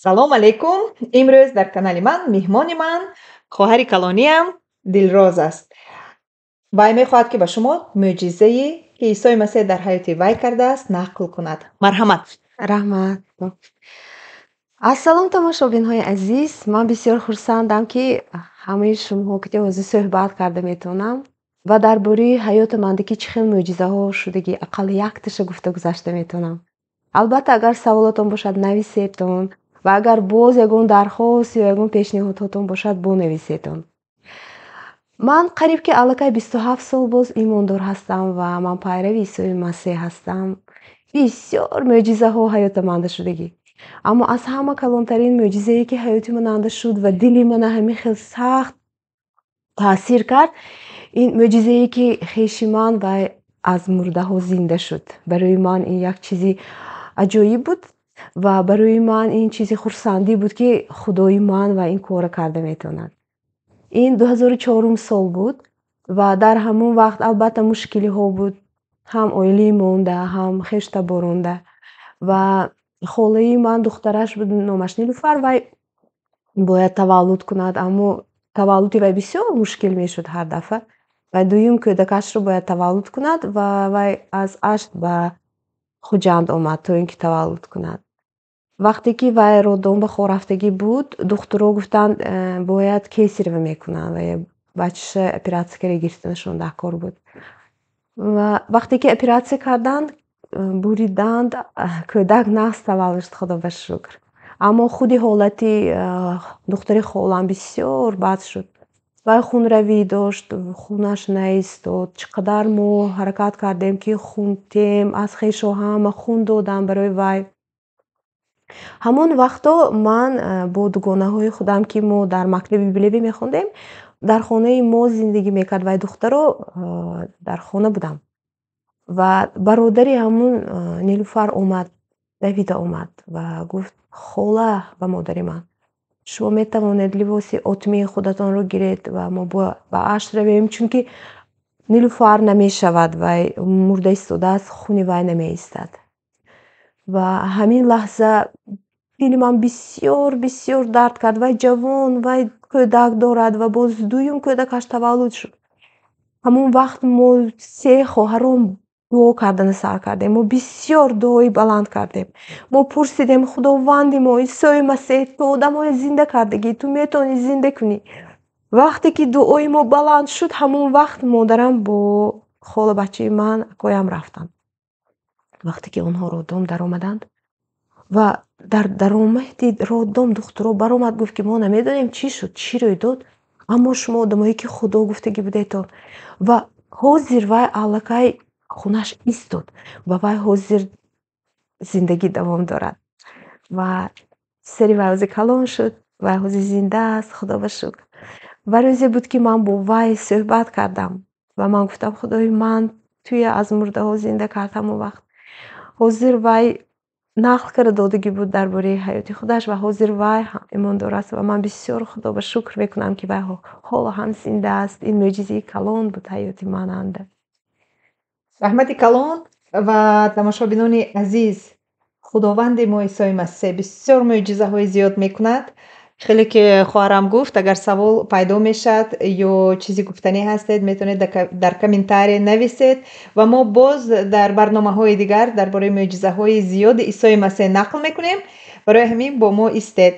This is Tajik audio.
Салом алейкум! Имрӯз дар канали ман меҳмони ман хоҳари калониам Дилроз аст. Вай мехоҳад, ки ба шумо мӯъҷизае, ки Исои Масеҳ дар ҳаёти вай кардааст, нақл кунад. Марҳамат. Раҳмат. Ассалом, тамошобинҳои азиз! Ман бисёр хурсандам, ки ҳамаи шумоҳо ки ҳозир суҳбат карда метавонам ва дар бораи ҳаёти ман ки чӣ хел мӯъҷизаҳо шудагӣ, ақалл якташа гуфта гузашта метавонам. Албатта, агар саволотон бошад, нависетон ва агар боз ягон дархост ё ягон пешниҳодҳотон бошад, бонависетон. Ман қариб ки аллакай 27 сол боз имондор ҳастам ва ман пайрави Исои Масеҳ ҳастам. Бисёр мӯъҷизаҳо ҳаёта манда шудагӣ, аммо аз ҳама калонтарин мӯъҷизае, ки ҳаёти мананда шуд ва дили мана ҳамин хел сахт таъсир кард, ин мӯъҷизае, ки хеши ман вай аз мурдаҳо зинда шуд. Барои ман ин як чизи аҷоиб буд ва барои ман ин чизи хурсандӣ буд, ки Худои ман ва ин корро карда метавонад. Ин 2004 сол буд ва дар ҳамон вақт, албатта, мушкилиҳо буд, ҳам оилаи монда, ҳам хештаборонда. Ва холаи ман духтараш буд, номаш Нилуфар, вай бояд таваллуд кунад, аммо таваллуди вай бисёр мушкил мешуд ҳар дафъа. Вай дуюм кӯдакашро бояд таваллуд кунад ва вай аз Ашт ба Хуҷанд омад, то ин ки таваллуд кунад. Вақте ки вай роддом ба рафтагӣ буд, духтуро гуфтанд, бояд кесарево мекунанд ва бачаша оператсия карда гирифтанашон дар кор буд. Ва вақте ки оператсия карданд, буриданд, кӯдак нағз таваллуд шуд, Худо ба шукр. Аммо худи ҳолати духтари холам бисёр бад шуд. Вай хунравӣ дошт, хунаш наистод. Чӣ қадар мо ҳаракат кардем, ки хун тем, аз хешо ҳама хун додам барои вай. Ҳамон вақто ман бо дугонаҳои худам, ки мо дар мактаби библиявӣ мехондем, дар хонаи мо зиндагӣ мекард вай духтаро, дар хона будам. Ва бародари ҳамун Нилуфар омад, давида омад ва гуфт: «Хола, ба модари ман, шумо метавонед либоси отмии худатонро гиред ва мо ба Ашт равем, чунки Нилуфар намешавад, вай мурда истодааст, хуни вай намеистад». Ва ҳамин лаҳза дили ман бисёр бисёр дард кард. Вай ҷавон, вай кӯдак дорад ва боз дуюм кӯдакаш таваллуд шуд. Ҳамон вақт мо се хоҳарон дуо кардана сар кардем. Мо бисёр дуои баланд кардем. Мо пурсидем: «Худованди мо Исои Масеҳ, ту одамҳоя зинда кардагӣ, ту метавонӣ зинда кунӣ». Вақте ки дуои мо баланд шуд, ҳамон вақт модарам бо холабачаи ман, акоям рафтанд. Вақте ки онҳо роддом даромаданд ва дар даромади роддом духтуро баромад, гуфт, ки мо намедонем, чӣ шуд, чӣ рӯй дод, аммо шумо одамое, ки Худо гуфтагӣ будетон, ва ҳозир вай аллакай хунаш истод ва вай ҳозир зиндагӣ давом дорад. Ва сари вай ҳозир калон шуд, вай ҳозир зинда аст, Худо ба шукр. Ва рӯзе буд, ки ман бо вай суҳбат кардам ва ман гуфтам: «Худои ман туя аз мурдаҳо зинда кард ҳамон вақт». Ҳозир вай нақл карда додагӣ буд дар бораи ҳаёти худаш ва ҳозир вай имондор аст ва ман бисёр Худо ба шукр мекунам, ки вай ҳоло ҳам зинда аст. Ин мӯъҷизаи калон буд ҳаёти мананда. Раҳмати калон. Ва тамошобинони азиз, Худованди мо Исои Масеҳ бисёр мӯъҷизаҳои зиёд мекунад. Хеле ки хоҳарам гуфт, агар савол пайдо мешавад ё чизе гуфтанӣ ҳастед, метавонед дар комментария нависед ва мо боз дар барномаҳои дигар дар бораи мӯъҷизаҳои зиёди Исои Масеҳ нақл мекунем. Барои ҳамин бо мо истед.